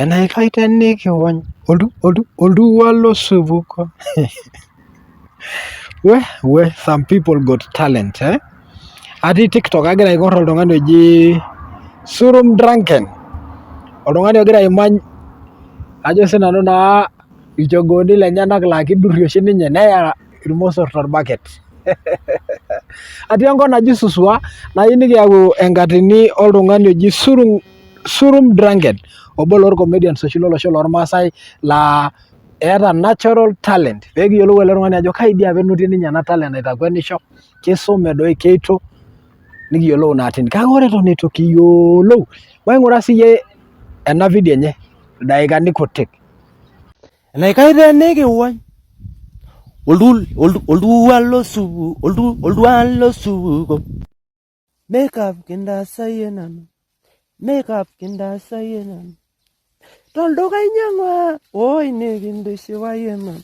Enaikash tenikiwony oltuaa losupuko. We we some people got talent eh? Atii TikTok agira aing'or oltung'ani oji Surum Drunken. Oltung'ani ogira aimany ajo sinanu naa ilchogooni lenyenak laa kidurrie oshi ninye neya irmosor torbaket. Atii enkop naji Suswa nayieu nikiyau enkatini oltung'ani oji Surum Drunken obo lorcomedians oshi lolosho lormaasai laa eeta natural talent pee kiyiolou ele tung'ani ajo kai dii apa enotie ninye ena talent naitakwenisho, kisume doi keito nikiyiolou ina atini. Kake ore eton eitu kiyiolou maing'ura siiyie ena video enye ildaikani kutik. Enaikash tenikiwony oltuaa losupuko. Makeup kintaasayie nanu, makeup kintaasayie nanu. Tolduka ainyang'ua oi nikintishipayie nanu.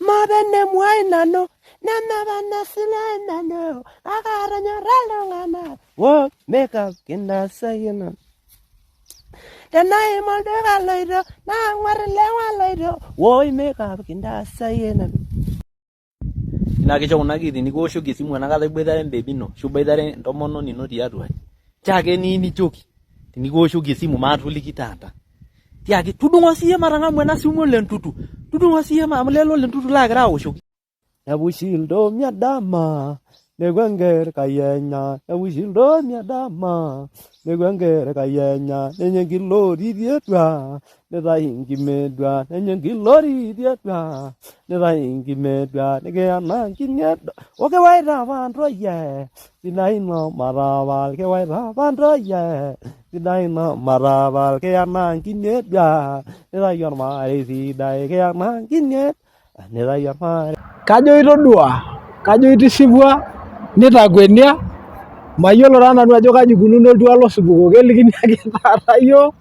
Mape enemuai nanu nemape enesilai nanu kake atonyorra iltung'anak oh makeup kintaasayie nanu. Tenaim olduka loito naang'uar ilewa loito woi makeup kintaasayie nanu. Naa kisho kuna kiitin nikiwoshoki esimu enakata iboitare embebi ino ashu iboitare entomononi ino tiatua aji. Nchoo ake niyieu nijoki tenikiwoshoki esimu maatoliki taata. Tiaki tudung'o siiyie matang'amu ena simu ole Ntutu, tudung'o siiyie amu lelo ole Ntutu laagira aoshoki. Nepushi iltomia dama nekua enker kayenya nepushi iltomia dama nekua enker kayenya nenya enkilori tiatua nitayu enkimedua nenya enkilori tiatua nitayu enkimedua nikiya nkinedo okiwaita apa ntoyie sidai ina matapal kiwaita apa ntoyie sidai ina matapal kiya nkinedua nitayu ormarei sidai kiya nkinedua nitayu ormarei. Kajo itodua, kajo itisipua, nitakuenia, mayiolo taa nanu ajo kaji ikununo oltuala losupuko, kelikini ake taata iyiook,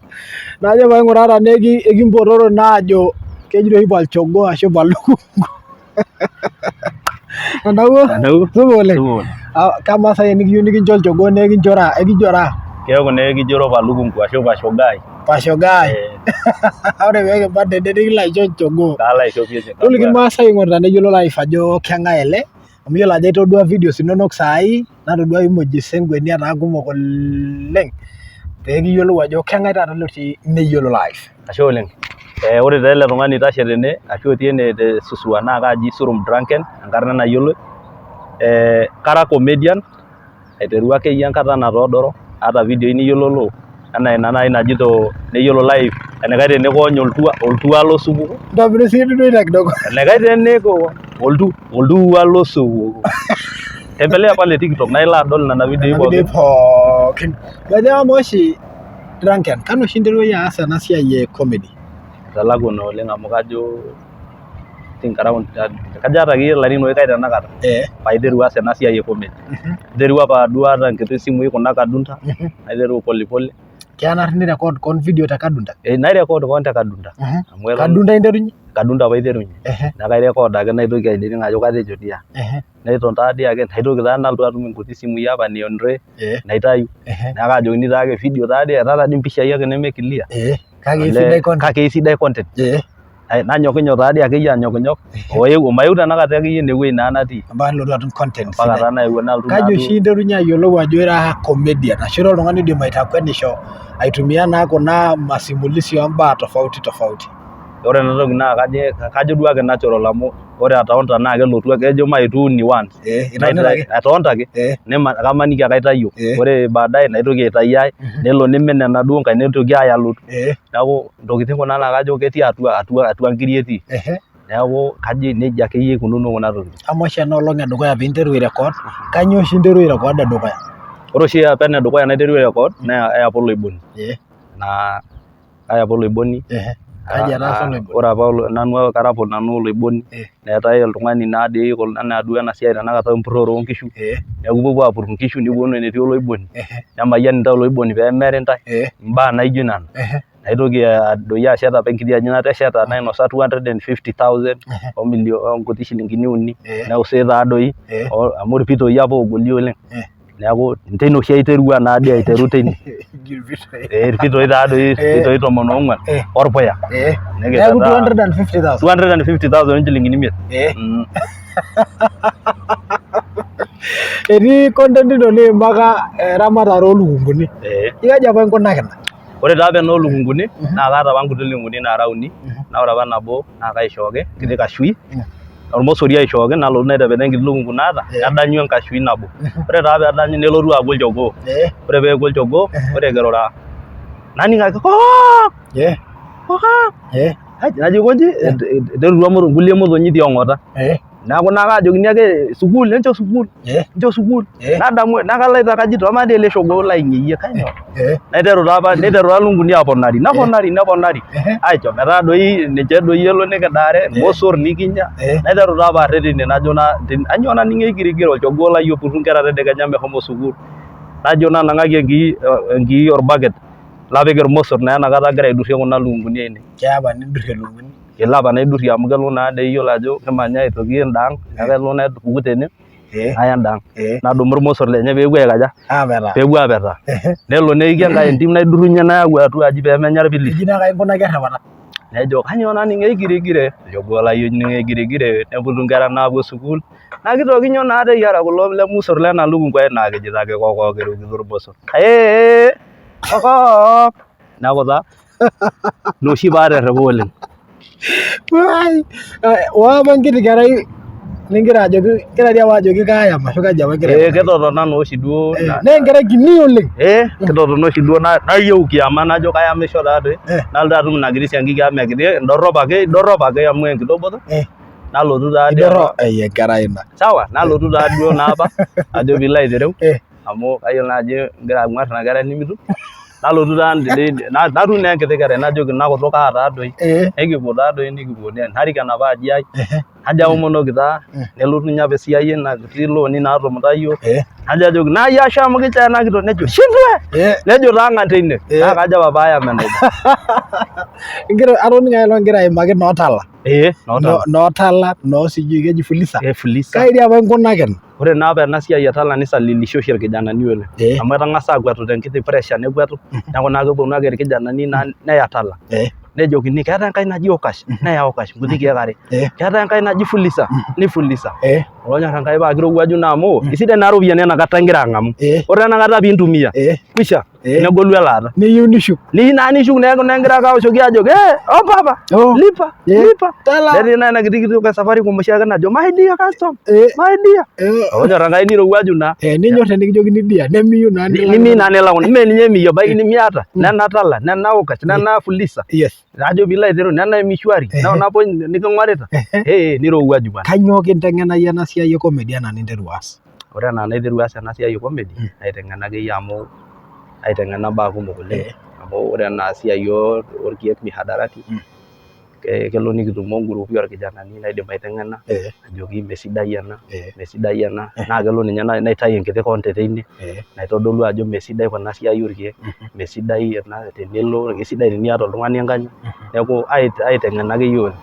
najo paing'uraa tenaa ekimpotoro naa ajo keji doi palchogoo ashu palukunku. Entawuo? Entawuo. Supa oleng. Supa oleng. Ah, kamaa sai enikiyieu nikincho olchogoo naa ekinchora ekijoraa? Keeku naa ekijoro palukunku ashu pashogai. Pashogai. Eh, Ore pee kimpang tene nikilo aisho olchogoo. kalo aisho pii olchogoo. Toliki irmaasai oing'orita neyiolo live ajo keng'ae ele amu iyiolo ajo aitodua videos inonok saai natodua emojis enkwenia taa kumok oleng pee kiyiolou ajo keng'ae taata lotii neyiolo live. Ashe oleng. Eh, ore taa ele tung'ani oitashe tene ashu otii ene te Suswa naa kaaji Surum Drunken enkarna nayioloi. Eh, kara comedian aiteru akeyie enkata natoodoro aata vidioi niyiololo enaa ina nai najito neyiolo live enaikash tenikiony oltua oltua losupuko Ntobira sii duo ina kidogo. enaikash tenikiony oltu oltua losupuko tembelea pale TikTok naa ilo adol nena vidioi Nena vidioi pookin pookin. Ngoja amu oshi Drunken, kanu oshi interua iyie aas ena siai e comedy? Etalakua naa oleng amu kajo think around kajo aata akeyie ilarin oikash tenakata Eh. paiteru aas ena siai e comedy. Aiterua apa duo aata nkiti simui kuna kadunta naiteru pole pole Keya naarri nirekod koon video te kadunta? eh nairekod koon te kadunta amu eton Kadunta interunye? kadunta apa aiterunye neeku airekod ake naitoki ainining ajo katejo tia neton taadii ake naitoki taa nalotu atum inkuti simui apa nionre naitayu neeku kaajokini taake video taadii etaa taadii impishai ake neme clear Kake eisidai content. Kake eisidai content. Nanyokinyok taadii akeyie anyokinyok oeu omayeu tenakata akeyie ine wueji naa natii. Mpaka nilotu atum content Mpaka sidai. taa naewuo nalotu Kaji naa oshi interunye ayiolou ajo ira comedian ashu ira oltung'ani oidim aitakwenisho aitumia naa kuna masimulizi ombaa tofauti tofauti? Ore ena toki naa kajo duo ake natural amu ore atoonta naa kelotu ake kejo maituuni once. Eh, itonita ake. Atoonta ake Eh. kamaniki ake aitayio. Eh. Ore baadaye naitoki aitayu ai nelo nimin enaduo nkae nitoki aya alotu. Eh. Neeku ntokitin kuna naa kajo ketii atua atua atua nkiri etii. Ehe. Neeku kajo nejia akeyie ikununo kuna tokitin. Amaa oshi ena olong edukuya piinteru airecord, kainyoo oshi interua airecord edukuya? Ore oshi apa enedukuya naiterua airecord naa apa oloiboni. Eh. Naa kaya apa oloiboni. Ehe. Kaji etaasa oloiboni? Ore apa nanu kara apa nanu oloiboni. Eh. Neetae oltung'ani naadii anaa duo ena siai tenakata empurrore oonkishu. Eh. Neeku ipuopuo aapurr inkishu nipuonunu enetii oloiboni. Ehe. Nemayian intae oloiboni peemeri intae. Eh. Imbaa naijo nena. Ehe. Naitoki adoyio ashet apa enkiti aji natesheta nainosa 250,000 oo nkuti shilingini uni. Eh. Neuse taadoi Eh. amu irpitoi apa oogoli oleng. Eh. Neeku teine oshi aiterua naadii aiteru teine. Eh, irpitoi taadoi irpitoi 14 orpuya. Neeku 250,000. 250,000 inchilingini imiet. Etii content ino niimaka eramatare oolukunkuni. Kaji apa inkunaki ina? Ore taa apa ena oolukunkuni naa kaata apa nkuti lukunkuni naara uni naa ore apa nabo naa kaishooki enkiti kashui ormosori aishooki nalotu naitepetoo enkiti lukunku naata nedanyu enkashui nabo. Ore taa peedanyu nelotu aaku olchogoo. Ore peeku olchogoo ore kirura naning ake kook kook najo aikonji iterutua nkulie motonyi tiong'ota. Neeku naa kaajokini ake sukuul enchoo sukuul enchoo sukuul nadamu naa kaloito ake ajito amaa dii ele shogoo laing'eyie kainyoo naiteru taa apa niteru taa ilukunkuni aaponari neponari neponari aicho metaa doi ninche doi elo nikidaare irmosorr nikinya naiteru taa apa arret ine najo naa ainyoo naning'o eigirigire olchogoo lai oputu inkera tedekenya meshomo sukuul najo nanang'aki enkii orbaket lapik irmosorr naa enakata agira aidurrie kuna lukunkuni ainei. Keya apa nindurrie ilukunkuni? Kelo apa naidurrie amu kelo naa dei iyiolo ajo kimanya aitoki enda ang neeku kelo napuku tene naya enda ang nadumu irmosorr lenye peepuo aikaja peepuo apetaa nelo neiki enkae entim naidurrunye nayau atua aji pemenya irpilisi. Eji naa kai inkunaki errepata? Nejo kainyoo naning eigirigire olchogoo lai oning eigirigire neputu inkera naapuo sukuul naa kitoki nyoo naa teyiara kulo lemosorr lena lukunku ai naa kejito ake kokoo kerukito irmosorr ee kokoo neeku taa ina oshi paaterrepa oleng. Ore apa enkiti kerai nigira ajoki igira dii apa ajoki kaayam ashu kaji apa igira Ee kitotona naa oshi duo Naa enkerai kini oleng. Ee kitotona oshi duo nayieu kiama najo kayamisho taatoi nalotu atum ina kiti siankiki amu mekiti idorrop ake idorrop ake amu enkitok botor nalotu taadii Idorrop ai enkerai ina. Sawa nalotu taaduo naa apa ajo piilo aitereu amu kayiolo naa ajo igira ang'uar ina kerai nimitum nalotu taa natum naa enkiti kerai najoki ina kutuk taa doi nikipuo taa doi nikipuo narik enapa aji ai najo aomonoki taa nelotu ninye apa esiai ena kuti looni naatumuta iyiook najo ajoki nai ashe amu kichoo ena kitok nejo shindwe nejo taa ng'an teine naa kajo apa paayam enaiba. Igira atoning'o aelong igira aimaki noo Tala. Ee noo Tala. Noo Tala noo sijui keji Fuliza. Ee Fuliza. Kai dii apa inkunaki ina? Ore naa apa ena siai e Tala nisalilisha oshi irkijanani oleng amu etang'asa aakwatu tenkiti pressure nekwatu neeku naa keponu ake irkijanani naa neya Tala nejokini keetae enkae naji Okash neya Okash nkuti keek are keetae enkae naji Fulisa nifulisa olonyor Enkai paa kirowuaju naa amu isidan naa iropiyiani enakata igira ang'amu ore enakata piintumia kwisha negolu elaata Niyieu nishuk. Niyieu naa nishuk neeku naa egira ake aoshoki ajoki eh oh papa Oh. lipa Eh. lipa Tala. netii naa ina kiti kitok e Safaricom oshiake najo my dear custom Eh. my dear Eh. olonyor Enkai nirowuaju naa Eh, ninyor tenikijokini dear nemiyieu naa nilak. nimiyieu naa nilak mee ninye emiyieu ebaiki nimiata nena Tala nena Okash nena Fulisa Yes. ajo piilo aiteru nena M-Shwari nena point niking'orita eh nirowuaju bwana. Kainyoo kinteng'ena iyie ena siai e comedy enaa ninteru aas? Ore enaa naiterua aas ena siai e comedy naiteng'ena akeyie amu aiteng'ena imbaa kumok oleng amu ore ena siai orkeek mihadarati kelo nikitumo nguruupi orkijanani naidim aiteng'ena ajoki mesidai ena mesidai ena naa kelo ninye naitayu enkiti content teine naitodolu ajo mesidai kuna siai orkeek mesidai ena tenelo kesidai teniata oltung'ani enkanyit neeku aiteng'ena akeyie oleng.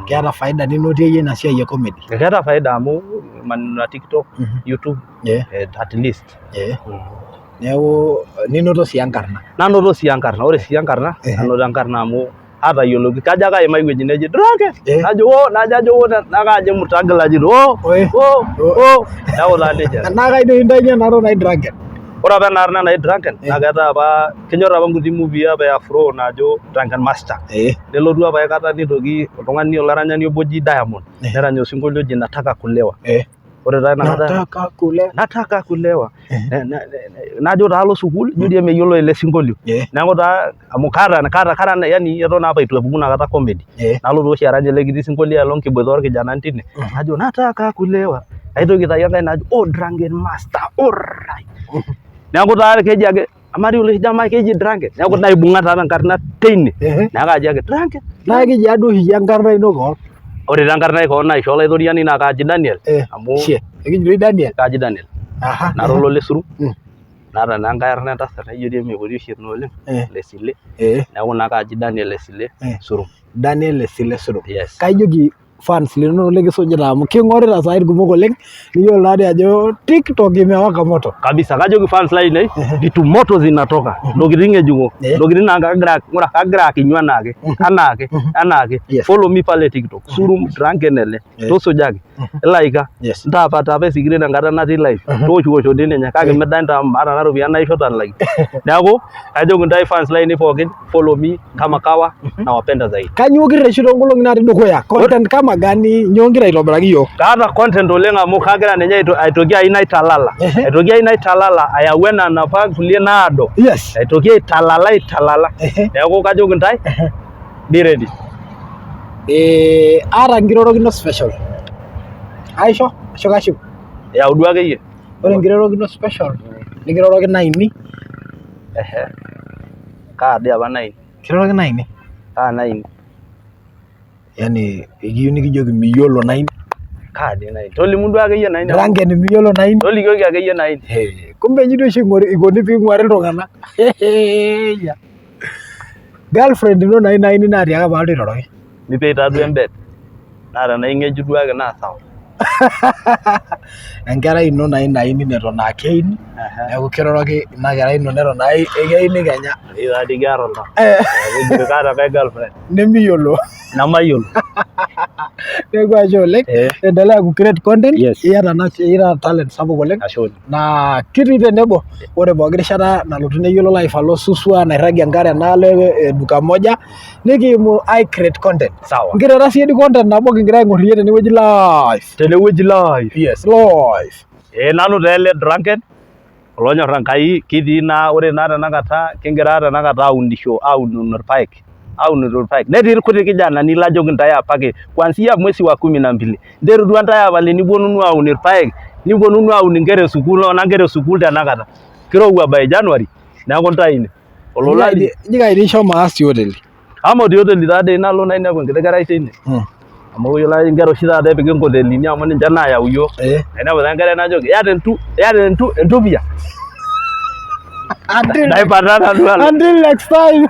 Keeta faida ninotie iyie ina siai e comedy? Keeta faida amu maneno ya TikTok, YouTube at least. Neeku ninoto sii enkarna. Nanoto sii enkarna, ore sii enkarna nanoto enkarna amu aatayioloki kajo ake aima ewueji neji Drake najo oo najo ajo oo naa kajo Mutagila ajito oo oo oo neeku taa nejia. Naa kai doi intayunyie ena arna naji Drunken? Ore apa ena arna naji Drunken naa keetae apa kenyor apa nkuti movie apa e afro naajo Drunken Master. Nelotu apa aikata nitoki oltung'ani olaranyani obo oji Diamond nerany osinkolio oji Nataka Kulewa. Ore taa inakata Nataka kulewa. Nataka kulewa. Najo taa alo sukuul ijo dii emeyiolo ele sinkolio. Neeku taa amu kaata kaata kara yani eton apa eitu epuku inakata comedy. Nalotu oshi arany ele kiti sinkolio aelong kiboita orkijanani tine najo nataka kulewa. Naitoki aitayu enkae najo oh drunken master alright. Neeku taa keji ake amaa dii oloshi jamaa keji drunken neeku naibung'a taa enkarna teine neeku kaji ake drunken Naa kijaa duo oshi iyie enkarna ino koon? Ore taa enkarna ai koon naishoo olaitoriani naa kaaji Daniel amu Shie, ekiji doi Daniel? Kaaji Daniel nara ololesuru naata naa enkae arna entasat naijo dii emekuti oshi ina oleng Lesile neeku naa kaaji Daniel Lesile Surum. Daniel Lesile Surum. Yes. Kaijoki fans linonok likisujita amu king'orita saai irkumok oleng niyiolo naadii ajo TikTok imewaka moto. Kabisa kajoki fans lainei vitu moto zinatoka ntokitin ng'ejuko ntokitin naa kagira ng'ura kagira akinyu anaake anaake anaake. Follow me pale TikTok Surum Drunken ele tusujaki ilaika ntaapataapa esikiria tenkata natii live tooshiwosho dii ninye kake midain taa maata nena ropiyiani naisho talaki. Neeku kajoki intae fans lainei pookin follow me kama kawa nawapenda zaidi. Kanyoo kirreshu toonkolong'i natii dukuya? Content kama gani nyoo ingira aitobiraki iyiook? Kaata content oleng amu kagira ninye aitoki ayieu naitalala. Aitoki ayieu naitalala ayau enaa napa kulie naado. Aitoki aitalala aitalala. Neeku kajoki intae be ready. Eh, aata enkirorokino special. Aisho ashu kashuku? Yau duo akeyie. Ore enkirorokino special nikiroroki naini. Ehe. Kaa dii apa naini? Kiroroki naini. Kaa naini? Yaani ekiyieu nikijoki miyiolo naini. Kaa dii naini? Tolimu duo akeyie naini. Drunken miyiolo naini. Tolikioki akeyie naini. Kumbe inji duo oshi ikoni piing'uari iltung'anak. Girlfriend ino nai naini naatiaka paalotu airoroki. Nipej taa duo embet. Naa tenaa ing'ejuk duo ake naa sawa. Enkerai ino nai naini neton aa keini, neeku kiroroki ina kerai ino neton aa keini kenya. Ee taa dii kiar oltau. Eeh kaata enkae girlfriend. Nemiyiolo. Nemayiolo. Neeku ashe oleng. Endelea ku create content. Iyata iyata talent sapuk oleng. Ashe oleng. Naa kitii tenebo. Ore pooki rishata nalotu neyiolo life alo Suswa nairragie enkare enaalo e duka moja nikiimu ai create content. Sawa. Nkirera siyie dii content nabo kingira aing'or iyie tenewueji live. Tenewueji live. Yes, live. Ee nanu taa ele drunken olonyor Enkai kitii naa ore naa tenakata kingira tenakata aunisho aun irpaek aunito irpaek netii irkuti kijanani lajoki intae apake kuanzia mwezi wa kumi na mbili nterutua intae apal enipuonunu aun irpaek nipuonunu aun inkera e sukuul noona inkera e sukuul tenakata kirowua by January neeku intae ine olola linyi. Inji kaji ishomo aas te hoteli? Amaa te hoteli taadoi nalo nainepu enkiti kerai teine amu iyiolo ajo inkera oshi taata epiki nkotelini amu ninche naayau iyiook nainepu taa enkerai najoki iyata entu iyata entu entupia Until naipata nanu alo until next time.